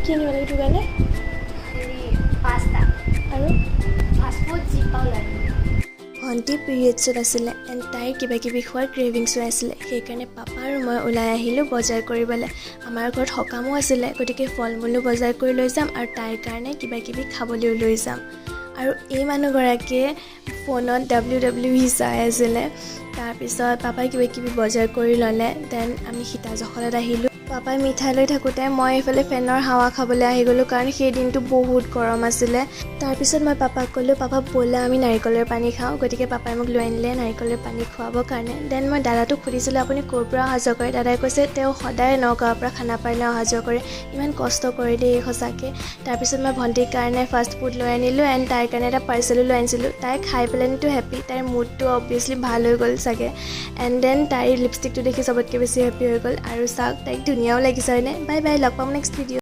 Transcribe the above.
কি আনিব লাগে তোৰ কাৰণে? হেৰি, পাস্তা। আৰু? ফাষ্ট ফুড যি পাওঁ লৈ আনিম। ভণ্টি পিৰিয়ডছত আছিলে এণ্ড তাইৰ কিবা কিবি খোৱাৰ ক্ৰেভিংছ হৈ আছিলে। সেইকাৰণে পাপা আৰু মই ওলাই আহিলোঁ বজাৰ কৰিবলৈ। আমাৰ ঘৰত সকামো আছিলে, গতিকে ফল মূলো বজাৰ কৰি লৈ যাম আৰু তাইৰ কাৰণে কিবা কিবি খাবলৈও লৈ যাম। আৰু এই মানুহগৰাকীয়ে ফোনত WWE চাই আছিলে। তাৰপিছত পাপাই কিবা কিবি বজাৰ কৰি ল'লে। Then আমি সীতা জখলাত আহিলোঁ। পাপাই মিঠাই লৈ থাকোঁতে মই এইফালে ফেনৰ হাৱা খাবলৈ আহি গ'লোঁ, কাৰণ সেই দিনটো বহুত গৰম আছিলে। তাৰপিছত মই পাপাক ক'লোঁ, "পাপা, ব'লা আমি নাৰিকলৰ পানী খাওঁ।" গতিকে পাপাই মোক লৈ আনিলে নাৰিকলৰ পানী খুৱাবৰ কাৰণে। Then মই দাদাটোক সুধিছিলোঁ, "আপুনি ক'ৰ পৰা অহা যোৱা কৰে?" দাদাই কৈছে তেওঁ সদায় নগাঁৱৰ পৰা খানাপাৰালৈ অহা যোৱা কৰে। ইমান কষ্ট কৰে দেই সঁচাকৈ। তাৰপিছত মই ভণ্টিৰ কাৰণে ফাষ্ট ফুড লৈ আনিলোঁ এণ্ড তাইৰ কাৰণে এটা পাৰ্চেলো লৈ আনিছিলোঁ। তাই খাই পেলাইতো হেপ্পী, তাইৰ মুডটো অবভিয়াছলি ভাল হৈ গ'ল চাগে। এণ্ড then তাইৰ লিপষ্টিকটো দেখি চবতকৈ বেছি হেপ্পী হৈ গ'ল। আৰু চাওক, তাইক ধুনীয়াও লাগিছে, হয়নে? বাই বাই, লগ পাম নেক্সট ভিডিঅ'।